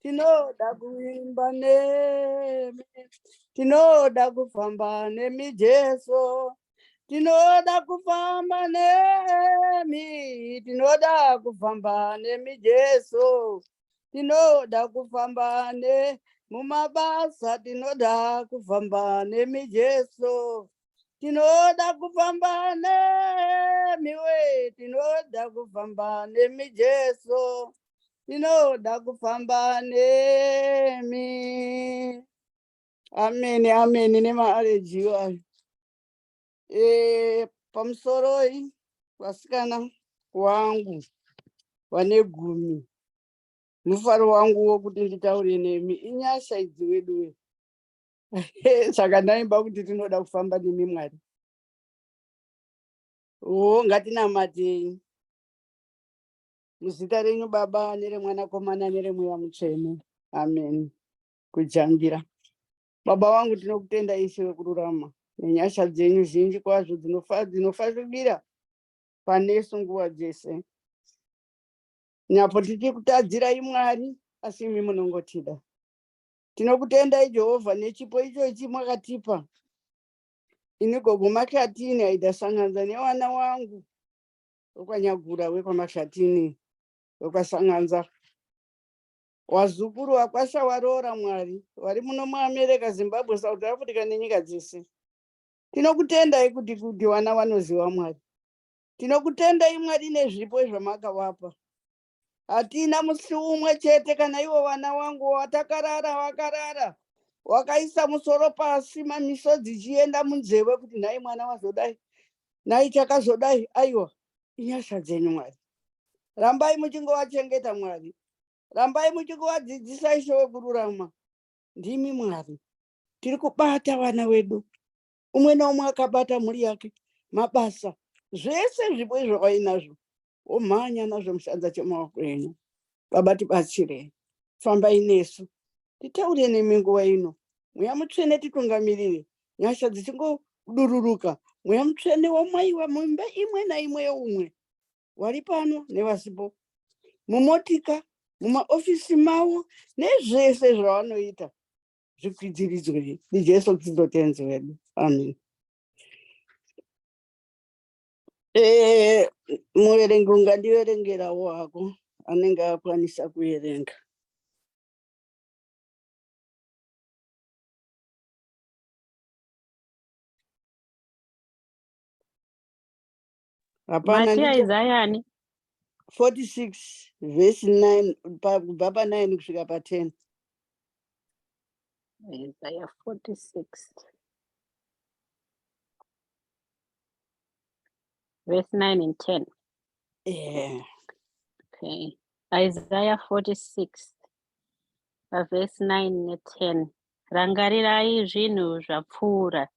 Tinoda kuimba nemi, tinoda kufamba nemi Jesu. Tinoda kufamba nemi, tinoda kufamba nemi Jesu. Tinoda kufamba ne mumabasa, tinoda kufamba nemi Jesu. Tinoda kufamba nemi we, tinoda kufamba nemi Jesu. Tinoda kufamba nemi. Ameni, ameni nemaarejiyo ayo. E, pamusoroi vasikana wangu vane gumi. Mufaro wangu wokuti nditaure nemi inyasha idzi weduwe. Saka ndaimba kuti tinoda kufamba nemi Mwari. Oo, ngatinamatei. Muzita renyu Baba nereMwanakomana nereMweya Mutsvene. Amen. Kujangira. Baba vangu tinokutenda Ishe wekururama nenyasha dzenyu zhinji kwazvo dzinofashukira panesu nguva dzese. Nyapo tichikutadzirai Mwari, asi imi munongotida. Tinokutendai Jehovha nechipo ichochi mwakatipa. Ini gogo Makatini aida sanganza nevana wangu wekwaNyagura wekwaMahlatini wekwaSanganza wazukuru wakwasha waroora Mwari vari muno muAmerica, Zimbabwe, South Africa nenyika dzese. Tinokutendai kuti kuti vana vanoziva Mwari. Tinokutendai Mwari nezvipo zvamakavapa. Hatina musi umwe chete kana ivo vana wangu watakarara vakarara wakaisa musoro pasi mamisodzi ichienda munzeve kuti nhai mwana wazodai nhai chakazodai aiwa inyasha dzenyu Mwari. Rambai muchingovachengeta Mwari. Rambai muchingovadzidzisa Ishe wekururama. Ndimi Mwari. Tiri kubata vana vedu umwe naumwe akabata mhuri yake mabasa zvese zvipo izvo vainazvo womhanya nazvo mushanza chemaoko enyu baba tibatsirei fambai nesu titaure nemi nguva ino mweya mutsvene titungamirire nyasha dzichingodururuka mweya mutsvene wamwaiwa mumba imwe naimwe yeumwe wari pano nevasipo mumotika mumaofisi mavo nezvese zvavanoita zvikwidziridzwe ndiJesu Kristu Tenzi wedu. Amen. Eh, muverengi ungandiverengerawo hako anenge akwanisa kuverenga. Hapana Mati ndicho Isaiah ani? 46 verse 9 kubva pa 9 kusvika pa 10. Isaiah 46. Verse 9 and 10. Yeah. Okay. Isaiah 46 verse 9 ne 10. Rangarirai zvinhu zvapfuura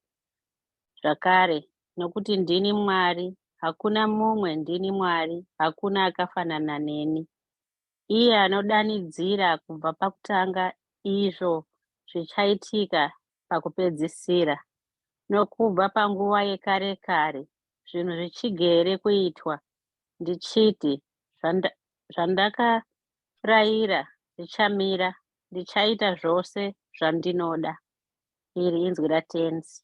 zvakare, nokuti ndini Mwari, hakuna mumwe, ndini Mwari, hakuna akafanana neni. Iye anodanidzira kubva pakutanga izvo zvichaitika pakupedzisira, nokubva panguva yekare kare zvinhu zvichigere kuitwa, ndichiti, Zvandakarayira zvichamira, ndichaita zvose zvandinoda. Iri inzwi raTenzi.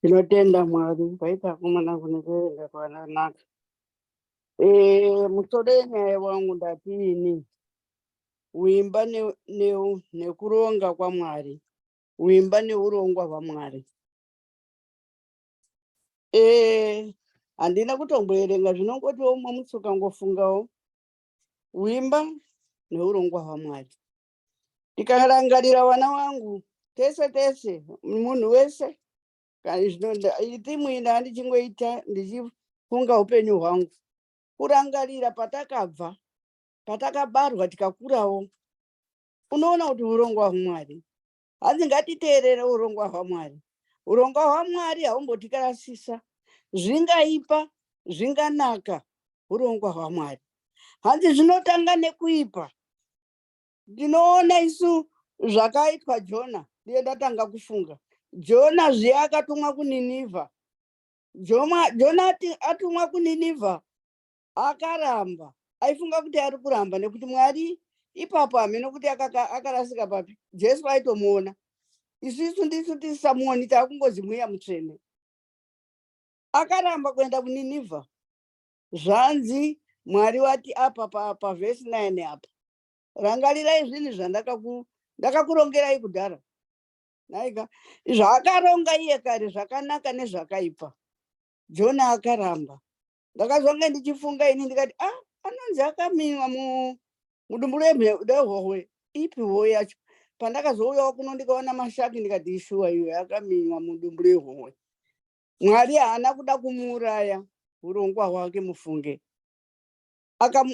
Tinotenda Mwari vaita akomana kunekuverenga kwakanaka. Eh, musoro yenyaya wangu ndatiini uimba nekuronga kwaMwari, uimba neurongwa hwaMwari. Eh, handina kutomboerenga zvinongoti umwe musi ukangofungawo uimba neurongwa hwaMwari. Ndikarangarira vana vangu tese tese munhu wese timu ina ndichingoita ndichifunga upenyu hwangu kurangarira patakabva patakabarwa tikakurawo unoona kuti urongwa hwamwari hanzi ngatiteerere urongwa hwamwari urongwa hwamwari haumbotikarasisa zvingaipa zvinganaka urongwa hwamwari hanzi zvinotanga nekuipa Ndinoona isu zvakaitwa Jona, ndiye ndatanga kufunga. Jona zviya akatumwa kuNinivha. Jona, Jona atumwa kuNinivha akaramba. Aifunga kuti ari kuramba nekuti Mwari Ipapo hameno kuti akarasika papi. Jesu aitomuona. Isusu ndisu tisisamuoni, takungozi Mweya Mutsvene. Akaramba kuenda kuNinivha. Zvanzi Mwari wati apa pavhesi 9 apa, rangarirai zvinhu zvandakakurongerai kudhara. Naika zvaakaronga iye kare, zvakanaka nezvakaipa. Jona akaramba. Ndakazonge ndichifunga ini ndikati, ah, anonzi akaminwa mudumbu rehohwe. Ipi howe yacho? Pandakazouyawo kuno ndikaona mashaki, ndikati ishuwa iwe, akaminwa mudumbu rehohwe. Mwari haana kuda kumuuraya, urongwa hwake mufunge.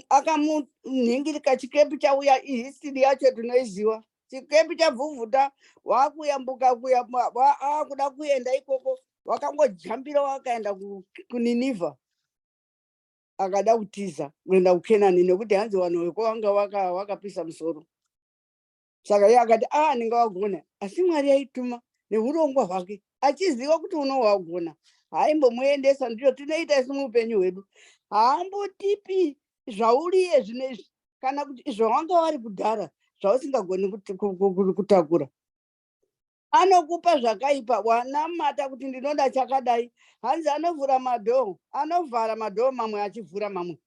Akamunhingirika, chikepi chauya, ihistory yacho tinoiziva. Chikepi chabvuvhuta, wakuyambuka, akuda kuenda ikoko, wakangojambira wakaenda kuNinivha. Akada kutiza kuenda kuKenani nekuti hanzi vanhu veko vanga wakapisa musoro. Saka iye akati, a, ndingavagona. Asi Mwari aituma neurongwa hwake, achiziva kuti unohwagona, haimbomuendesa. Ndiyo tinoita isu muupenyu hwedu. Haambotipi zvauriye zvino izvi kana kuti zvawanga wari kudhara zvausingagoni kutakura. Anokupa zvakaipa. Wanamata kuti ndinoda chakadai, hanzi anovhura madoor, anovhara madoor mamwe achivhura mamwe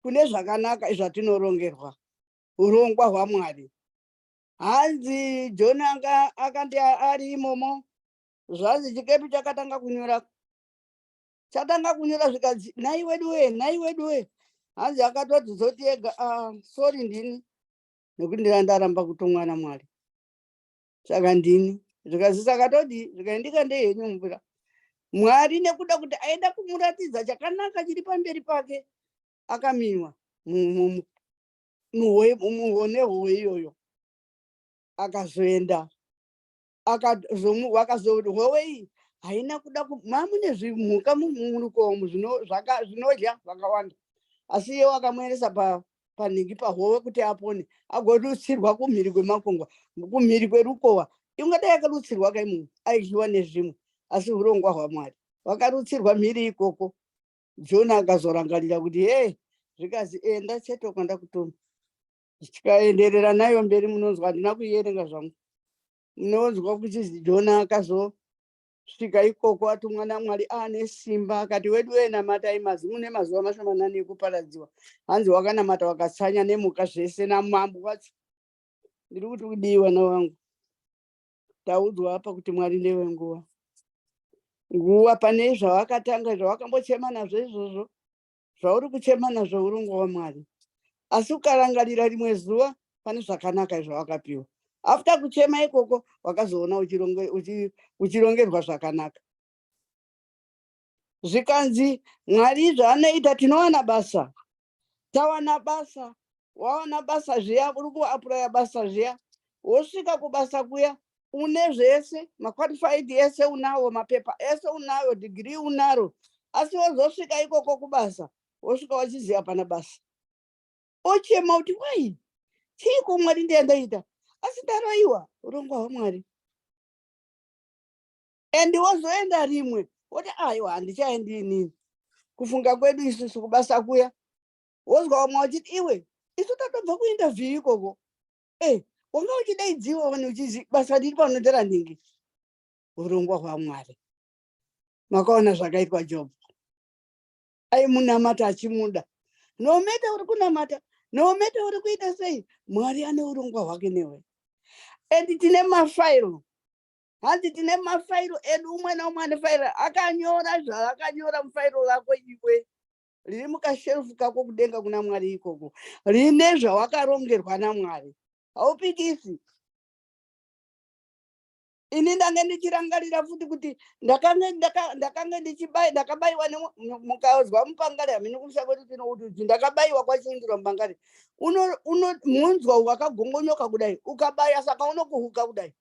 kune zvakanaka zvatinorongerwa. Urongwa hwaMwari. Hanzi Jona anga akandi ari imomo. Zvanzi chikepi chakatanga kunyura, chatanga kunyura, zvikanzi, "Nhai wedu we, nhai wedu we." Hanzi akatoti zoti ega, "Ah, sorry, ndini, nekuti ndira ndaramba kutumwa naMwari, saka ndini." Zvikanzi, "Saka todi?" Zvikaendika ndehenyu mvura. Mwari nekuda kuti aida kumuratidza chakanaka chiri pamberi pake, akaminwa nehove iyoyo. Akazoenda, hove iyi haina kuda. Mamune zvimhuka murukomo zvinodya zvakawanda, asi iye wakamuendesa panhingi pahove kuti apone, agorutsirwa kumhiri kwemakungwa, kumhiri kwerukowa. Ingadai akarutsirwa kaimunhu aidyiwa nezvimwe, asi urongwa hwaMwari, wakarutsirwa mhiri ikoko. Jona akazorangarira kuti he, zvikazi, "Enda chete kwandakutuma." Tikaenderera nayo mberi, munonzwa, handina kuierenga zvangu, munonzwa kuchizi Jona akazosvika ikoko atumwa naMwari aane simba, akati, "Wedu we, namatai, mazi mune mazuva mashomanani ekuparadziwa." Hanzi wakanamata, wakatsanya nemhuka zvese namambo wacho. Ndiri kuti kudii, vana vangu? Taudzwa apa kuti Mwari ndewenguva. Nguva pane zvawakatanga, zvawakambochema nazvo izvozvo, zvauri kuchema nazvo, urongwa waMwari. Asi ukarangarira rimwe zuva pane zvakanaka zvawakapiwa after kuchema ikoko, wakazoona uchirongerwa zvakanaka. Zvikanzi Mwari zvaanoita, tinowana basa, tawana basa, wawana basa zviya, uri kuapuraya basa zviya, wosvika kubasa kuya, une zvese, maqualified ese unawo, mapepa ese unayo, degree unaro, asi wozosvika ikoko kubasa, wosvika wachiziva pana basa, ochema kuti, "Wai, chiiko Mwari ndiyandaita? Asi ndaroiwa." Urongwa hwaMwari. And wozoenda rimwe, woti, "Aiwa, handichaendi inini." Kufunga kwedu isusu kubasa kuya, wozwa vamwe vachiti, "Iwe, isu tatobva kuinterview ikoko, e wanga uchidaidziwa wani uchizi basa riri panotera nhingi." Urongwa hwaMwari. Makaona zvakaitwa Jobho, aimunamata achimuda. No matter uri kunamata, no matter uri kuita sei, Mwari ane urongwa hwake newe. And tine mafairo, hanzi tine mafairo edu, umwe naumwe ane fairo, akanyora zvaakanyora mufairo rako iwe, riri mukasherufu kako kudenga kuna Mwari ikoko, rine zvawakarongerwa naMwari, haupikisi. Ini ndange ndichirangarira futi kuti ndakange ndakabayiwa. Mukazwa mupangari, hamini kumusha kwedu tinouti ndakabayiwa kwachiundirwa mupangari. Munzwa wakagongonyoka kudai, ukabaya saka unokuhuka kudai.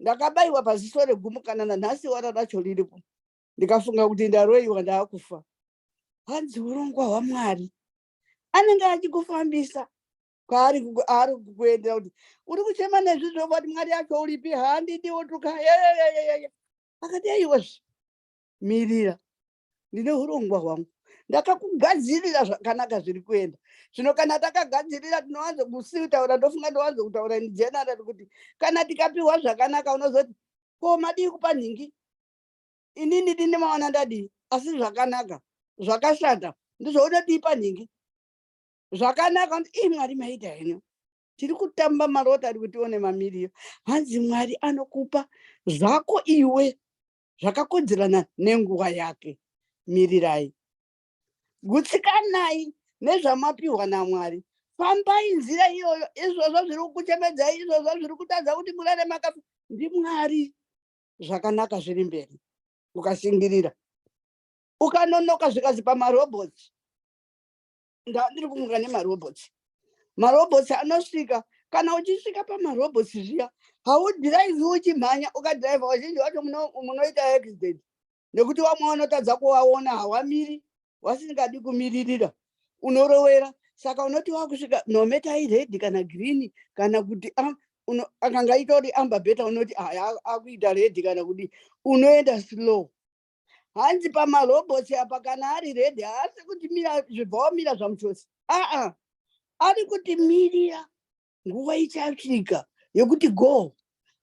Ndakabayiwa paziso regumu, kana nanhasi wara racho riripo. Ndikafunga kuti ndaroyiwa, ndaakufa. Hanzi urongwa hwaMwari, anenge achikufambisa kwaari ari kukuendera. Kuti uri kuchema nezvizvo, vati, "Mwari acho uripi? Haandidi, wotuka yeyeyeyeye." Akati, "Aiwazve, mirira, ndine urongwa hwangu." Ndakakugadzirira zvakanaka zviri kuenda. Zvino kana takagadzirira, tinowanzo kusitaura, ndofunga ndowanzo kutaura in general kuti kana tikapiwa zvakanaka, unozoti, "Ko madii kupa nhingi? Inini dini maona ndadii?" Asi zvakanaka, zvakashata ndizvo unotipa nhingi. Zvakanaka, ii, Mwari maita henyu. Tiri kutamba malottery kuti tione mamiriyo. Hanzi Mwari anokupa zvako iwe zvakakodzerana nenguva yake. Mirirai, gutsikanai nezvamapiwa naMwari, fambai nzira iyoyo. Izvozvo zviri kukuchemedzai, izvozvo zviri kutadza kuti murare makafa, ndiMwari. Zvakanaka zviri mberi ukashingirira, ukanonoka. Zvikazi pamarobots, ndiri kumuka nemarobots. Marobots anosvika. Kana uchisvika pamarobots zviya, haudhiraivhi uchimhanya. Ukadhiraivha, vazhinji vacho munoita accident, nekuti vamwe vanotadza kuvaona, hawamiri, vasingadi kumiririra, unorowera. Saka unoti wakusvika, no matter ired kana green kana kuti akanga itori amber better, unoti akuita red kana kudi, unoenda slow. Hanzi pamarobots apa, kana ari red, haasi kuti mira zvibva wamira zvamuchose. Aa, ari kuti mirira, nguva ichasvika yekuti go.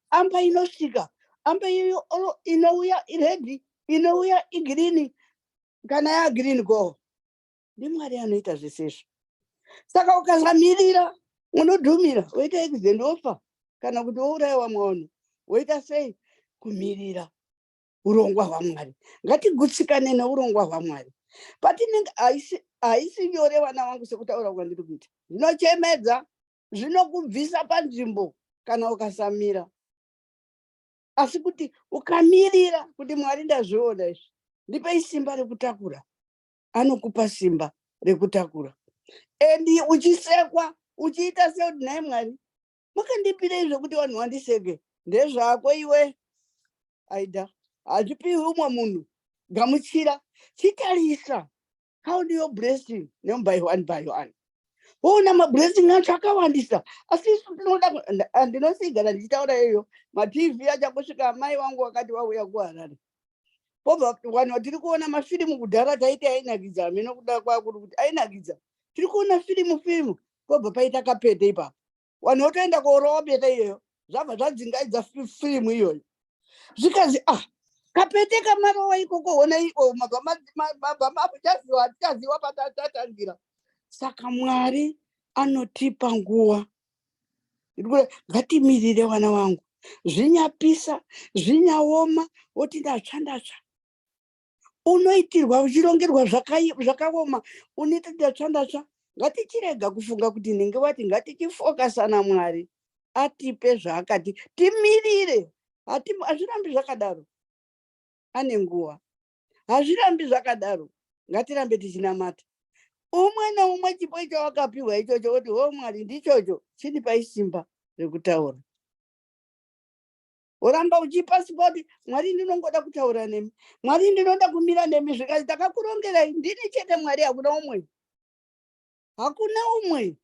Amber inosvika, amber iyo inouya ired, inouya igreen. Kana yagreen, go. NdiMwari anoita zvese izvo. Saka ukasamirira, unodhumira, woita accident, wofa, kana kuti wourayiwa mwaono. Woita sei? Kumirira urongwa hwaMwari. Ngatigutsikane neurongwa hwaMwari patinenge. Haisi nyore, vana vangu, sekutaura kwandiri kuita. Zvinochemedza, zvinokubvisa panzvimbo kana ukasamira. Asi kuti ukamirira kuti, "Mwari, ndazviona izvi, ndipei simba rekutakura," anokupa simba rekutakura. And uchisekwa, uchiita sekuti, "Nhai Mwari, makandipirei zvekuti vanhu vandiseke?" Ndezvako iwe, aida hazvipiwi umwe munhu. Gamuchira, chitarisa, count your blessing by one by one, woona mablessing acho akawandisa. Asi isu tinoda ndinosigara ndichitaura iyoyo maTV achangosvika. Amai vangu vakati vauya kuHarare, pobva vanhu vatiri kuona mafirimu. Kudhara taiti ainakidza, hameno kuda kwakuri kuti ainakidza. Tiri kuona firimu firimu, pobva paita kapete ipapo, vanhu votoenda koorova pete iyoyo, zvabva zvadzingaidza firimu iyoyo. Zvikazi, "Ah, kapete kamarova ikoko, ona iko mabva machaziwa, hatichaziwa patatatangira." Saka Mwari anotipa nguva. Ngatimirire, vana vangu. Zvinyapisa, zvinyaoma, woti ndatsva, ndatsva. Unoitirwa uchirongerwa zvakaoma, unoita ndatsva, ndatsva. Ngatichirega kufunga kuti ndinge wati. Ngatichifokasa naMwari atipe zvaakati. Timirire. Hazvirambi zvakadaro, ane nguva. Hazvirambi zvakadaro. Ngatirambe tichinamata, umwe neumwe chipo chawakapiwa ichocho, kuti, "Ho Mwari, ndichocho, chinipai simba rekutaura." Woramba uchipa simba kuti, "Mwari, ndinongoda kutaura nemi. Mwari, ndinoda kumira nemi." Zvikati, "Takakurongerai, ndini chete Mwari, hakuna umwe, hakuna umwe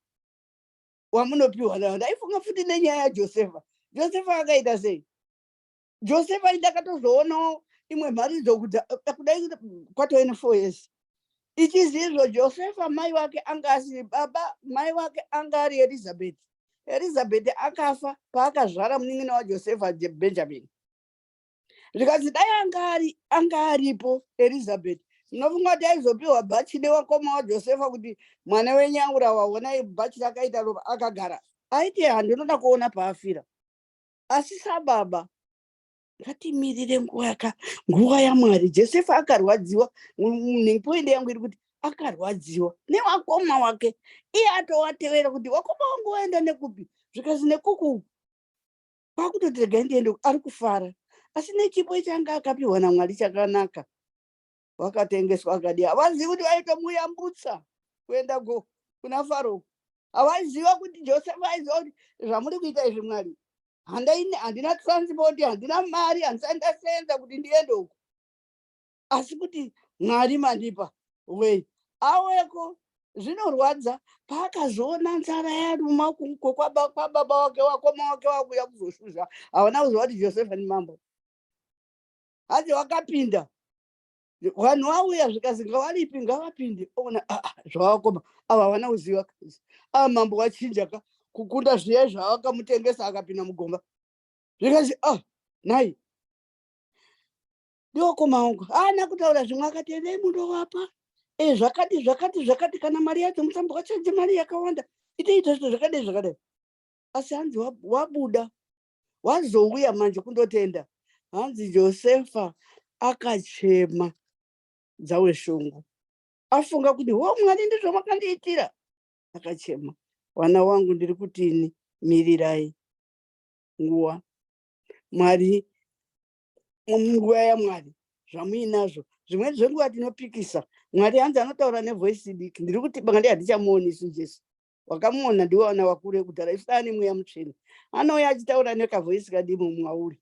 wamunopiwa nayo." Ndaifunga futi nenyaya yaJosefa. Josefa akaita sei? Josefa, ndakatozoonawo imwe mharidzo kuti kudai kwatove ne4 years ichizizvo. Josefa, mai wake anga asiri baba, mai wake anga ari Elizabeth. Elizabeth akafa paakazvara munin'ina waJosefa, Benjamin. Zvikanzi dai anga aripo Elizabeth, munofunga kuti aizopiwa bhachi newakoma waJosefa kuti, "Mwana wenyu aurawa, honai bhachi rakaita ropa"? Akagara aiti, "Handinoda kuona paafira." Asi sababa, ngatimirire nguva yaka nguva yaMwari. Josefa akarwadziwa. Point yangu iri kuti akarwadziwa newakoma wake, iye atovatevera kuti, "Wakoma wangu waenda nekupi?" Zvikazi nekuku. Kwakutoti, "Regai ndiende." Ari kufara, asi nechipo changa akapiwa naMwari chakanaka. Wakatengeswa, akadi havazivi kuti vaitomuyambutsa kuenda kuna Faro. Havaiziva kuti Josefa aiziva kuti zvamuri kuita izvi, Mwari, handina transport, handina mari, handisati ndasenza kuti ndiende uku, asi kuti Mwari mandipa wei aweko. Zvinorwadza paakazoona nzara yaruma kuko kwababa wake, wakoma wake wakuya kuzoshuzha, havana kuziva kuti Josefa ni mambo. Hanzi wakapinda. Vanhu vauya, zvikazi ngavaripi, ngavapinde. Ona, ah, ah, zvavakoma ava havana kuziva ava. Mambo wachinja ka kukunda zviya zvavakamutengesa akapinda mugomba. Zvikazi, ah, nhai ndiwakoma wangu, haana kutaura zvimwe. Akati, endai mundovapa e zvakati zvakati zvakati, kana mari yacho musambokachange mari yakawanda, itoita zvito zvakadai zvakadai. Asi hanzi wabuda, wazouya manje kundotenda, hanzi Josefa akachema dzawe shungu, afunga kuti, ho, Mwari, ndizvo makandiitira. Akachema. Vana wangu, ndiri kutini? Mirirai nguva Mwari, munguva yaMwari zvamuinazvo. Zvimweni zvenguva tinopikisa Mwari. Hanzi anotaura nevoice diki. Ndiri kuti Mwari handichamuoni isu. Jesu wakamuona ndiwana wakure kudhara. Isu ane Mweya Mutsvene anouya achitaura nekavoice kadimo mwauri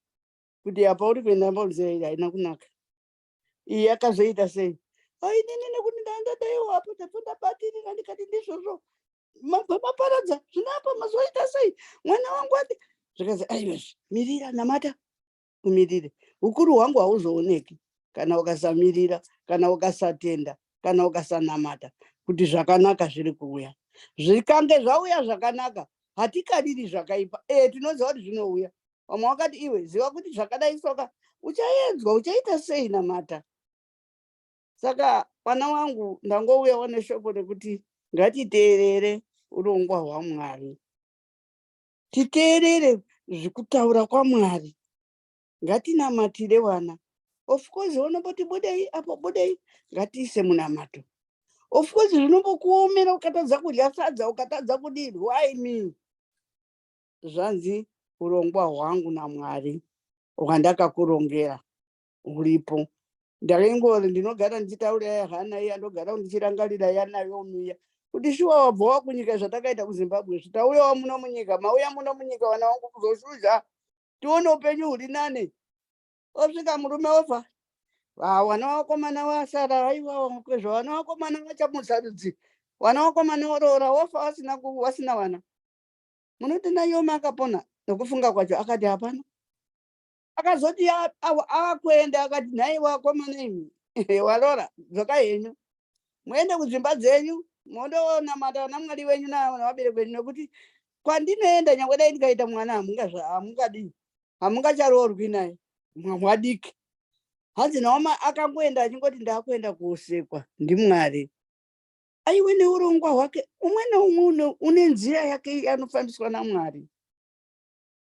kuti apa uri kuenda nzira iyi haina kunaka. Iyi yakazoita sei? Ainini nekuti ndandadaiwo apo ndabva ndabatirira, ndikati ndizvozvo, mabva maparadza zvino apa mazoita sei? Mwana wangu ati zvikazi, aiwazve, mirira, namata, umirire. Ukuru hwangu hauzooneki kana ukasamirira, kana ukasatenda, kana ukasanamata kuti zvakanaka zviri kuuya. Zvikange zvauya zvakanaka, hatikariri zvakaipa. E, tinoziva kuti zvinouya. Vamwe vakati, iwe ziva kuti zvakadai soka uchaedzwa, uchaita sei? Namata. Saka mwana wangu, ndangouyawo neshoko rekuti ngatiteerere urongwa hwaMwari, titeerere zvikutaura kwaMwari, ngatinamatire vana. Of course vanomboti budei apo, budei, ngatiise munamato. Of course zvinombokuomera, ukatadza kudya sadza, ukatadza kudini, why me? Zvanzi urongwa hwangu naMwari hwandakakurongera huripo. Ndaingori ndinogara ndichitaura hana iya, ndogara ndichirangarira yanayo unuya kuti shuwa wabva wakunyika zvatakaita kuZimbabwe, zvitauyawo muno munyika. Mauya muno munyika, vana vangu, kuzoshuzha tione upenyu huri nane. Osvika murume ofa, vana vakomana vasara. Aiwa, kwezvo vana vakomana vachamusarudzi, vana vakomana oroora, wofa vasina vana. Munoti naIomi akapona nokufunga kwacho? Akati hapana. Akazoti akuenda, akati, nhai vakomana imi warora, dzoka henyu muende kudzimba dzenyu, mondonamata naMwari wenyu navabereki venyu, nekuti kwandinoenda, nyangwe dai ndikaita mwana, hamungadii, hamungacharoorwi naye, mwadiki. Hanzi Naoma akangoenda achingoti, ndakuenda kuosekwa ndiMwari. Aiwe neurongwa hwake. Umwe neumwe une nzira yake yanofambiswa naMwari.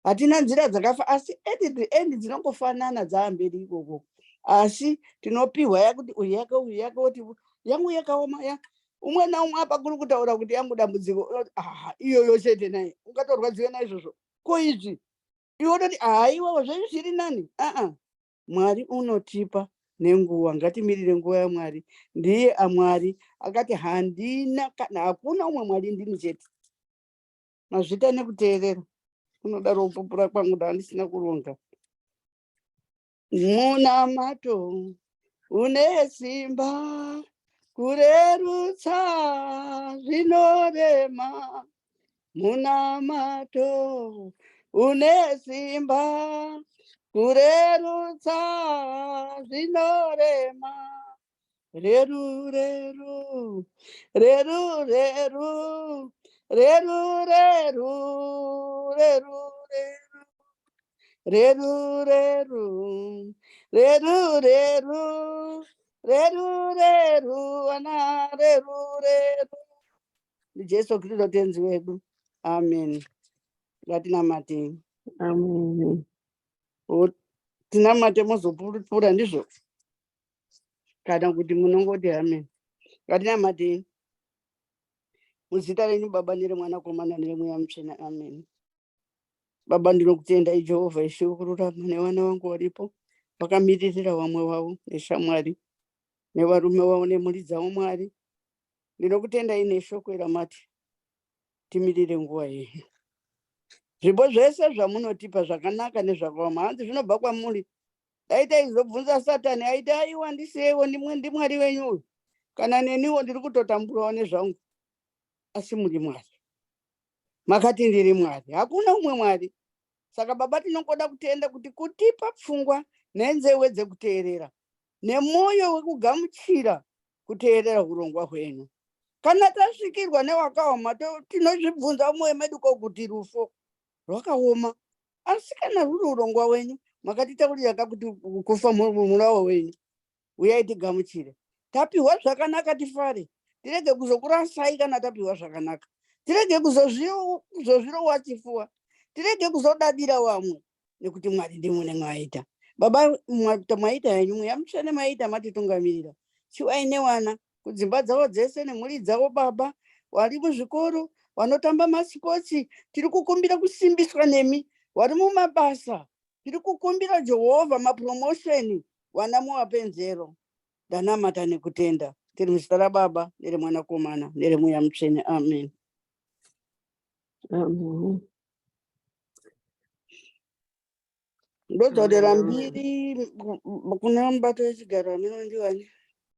Hatina nzira dzakafa, asi at the end dzinongofanana dzaamberi ikoko. Asi tinopiwa yakuti uyu yake, uyu yake, oti yangu yakaoma ya umwe naumwe. Apa kuri kutaura kuti yangu dambudziko, unoti, ah, iyoyo chete naye ungatorwadziwe naizvozvo. Ko izvi iwe unoti, haiwa, zvenyu zviri nani. Aa, Mwari unotipa nenguva. Ngatimirire nguva yaMwari. Ndiye aMwari akati, handina kana, hakuna umwe Mwari, ndini chete. Mazvita nekuteerera. Unodaro kupupura kwangu ndandisina kuronga. Munamato une simba kurerutsa zvinorema. Munamato une simba kurerutsa zvinorema. Reru, reru, reru, reru, reru, reru, reru, reru, reru, reru, reru, reru, reru, ana reru, reru. NdiJesu Kristu Tenzi wedu. Amen. Ngatinamatei. Amen. Tinamate, mozopupura ndizvo, kana kuti munongoti amen. Ngatinamatei. Muzita renyu Baba, neremwanakomana, neremweya Mutsvene, amen. Baba, ndinokutendai Jehovha, Ishe wokururama, nevana vangu varipo vakamiririra vamwe vavo neshamwari nevarume vavo nemhuri dzavo. Mwari, ndinokutendai neshoko ramati timirire nguva yenyu. Zvipo zvese zvamunotipa zvakanaka nezvakaoma, hanzi zvinobva kwamuri. Dai taizobvunza Satani, aiti, aiwa, ndisiyeiwo, ndiMwari wenyu uyu, kana neniwo ndiri kutotamburawo nezvangu. Asi muri Mwari, makati, ndiri Mwari, hakuna umwe Mwari. Saka Baba, tinongoda kutenda kuti kutipa pfungwa nenzeve dzekuteerera. Nemwoyo wekugamuchira kuteerera urongwa hwenyu. Kana tasvikirwa newakaoma, tinozvibvunza mumwoyo medu ko kuti rufo rwakaoma, asi kana ruri urongwa wenyu, makatitaurira ka kuti kufa murawo wenyu, uyai tigamuchire. Tapiwa zvakanaka tifare, tirege kuzokurasai. Kana tapiwa zvakanaka, tirege kuzozvirowa chifuwa, tirege kuzodadira vamwe, nekuti Mwari ndimune mwaita. Baba, mwaita henyu, Mweya Mutsvene maita matitungamirira. Chiwai newana kudzimba dzavo dzese nemhuri dzavo. Baba, vari muzvikoro, vanotamba masipotsi, tiri kukumbira kusimbiswa nemi. Vari mumabasa, tiri kukumbira Jehovha mapromotion, vana muvape nzero. Ndanamata nekutenda tiri muzita raBaba nereMwanakomana nereMweya Mutsvene, amen. Amen. Ndodzorera Amen. mbiri kuna mubato wechigaro, aminondiwani.